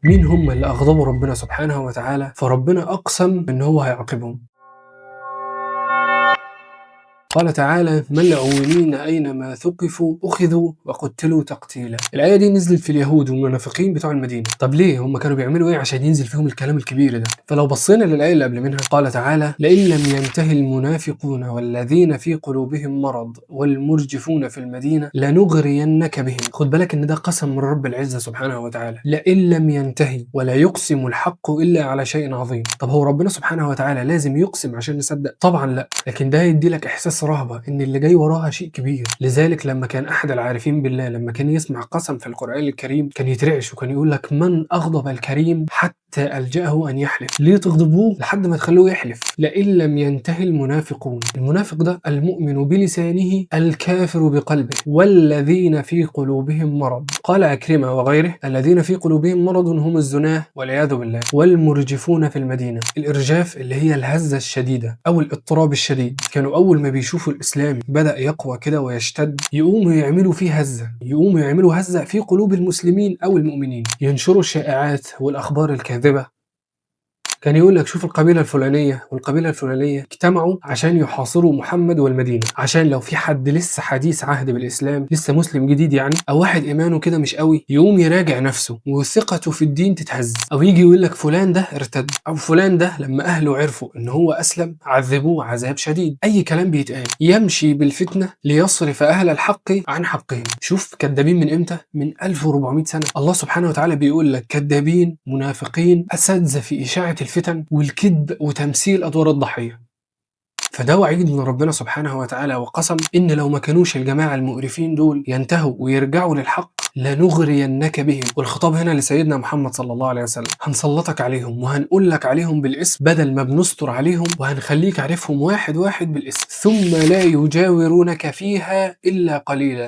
مين هم اللي أغضبوا ربنا سبحانه وتعالى فربنا أقسم إن هو هيعاقبهم؟ قال تعالى: ملعونين أينما ثقفوا أخذوا وقتلوا تقتيلا. الآية دي نزلت في اليهود والمنافقين بتوع المدينة. طب ليه هم كانوا بيعملوا إيه عشان ينزل فيهم الكلام الكبير ده؟ فلو بصينا للآية اللي قبل منها قال تعالى: لئن لم ينتهي المنافقون والذين في قلوبهم مرض والمرجفون في المدينة لنغرينك بهم. خد بالك إن ده قسم من رب العزة سبحانه وتعالى، لئن لم ينتهي، ولا يقسم الحق إلا على شيء عظيم. طب هو ربنا سبحانه وتعالى لازم يقسم عشان نصدق؟ طبعا لا، لكن ده يدي لك إحساس رهبة إن اللي جاي وراها شيء كبير. لذلك لما كان أحد العارفين بالله لما كان يسمع قسم في القرآن الكريم كان يترعش وكان يقول لك: من أغضب الكريم حتى ألجأه أن يحلف. ليه تغضبوه لحد ما تخلوه يحلف؟ لئن لم ينتهي المنافقون. المنافق ده المؤمن بلسانه الكافر بقلبه، والذين في قلوبهم مرض. قال عكرمة وغيره: الذين في قلوبهم مرض هم الزناة والعياذ بالله، والمرجفون في المدينة. الإرجاف اللي هي الهزة الشديدة أو الاضطراب الشديد. كانوا أول ما بيشوفوا الإسلام بدأ يقوى كده ويشتد يقوموا يعملوا فيه هزة، يقوموا يعملوا هزة في قلوب المسلمين أو المؤمنين، ينشروا الشائعات والأخبار الكاذبة. كان يقول لك شوف القبيلة الفلانية والقبيلة الفلانية اجتمعوا عشان يحاصروا محمد والمدينة، عشان لو في حد لسه حديث عهد بالإسلام، لسه مسلم جديد يعني، أو واحد إيمانه كده مش قوي، يقوم يراجع نفسه وثقته في الدين تتهز، أو يجي يقول لك فلان ده ارتد، أو فلان ده لما أهله عرفوا إن هو أسلم عذبوه عذاب شديد. أي كلام بيتقال يمشي بالفتنة ليصرف أهل الحق عن حقهم. شوف كدابين من إمتى؟ من 1400 سنة. الله سبحانه وتعالى بيقول لك كدابين منافقين أساتذة في إشاعة الفتن والكذب وتمثيل أدوار الضحية. فده وعيد من ربنا سبحانه وتعالى وقسم إن لو ما كانوش الجماعة المقرفين دول ينتهوا ويرجعوا للحق لنغرينك بهم. والخطاب هنا لسيدنا محمد صلى الله عليه وسلم، هنسلطك عليهم وهنقول لك عليهم بالاسم بدل ما بنستر عليهم، وهنخليك عارفهم واحد واحد بالاسم. ثم لا يجاورونك فيها إلا قليلا.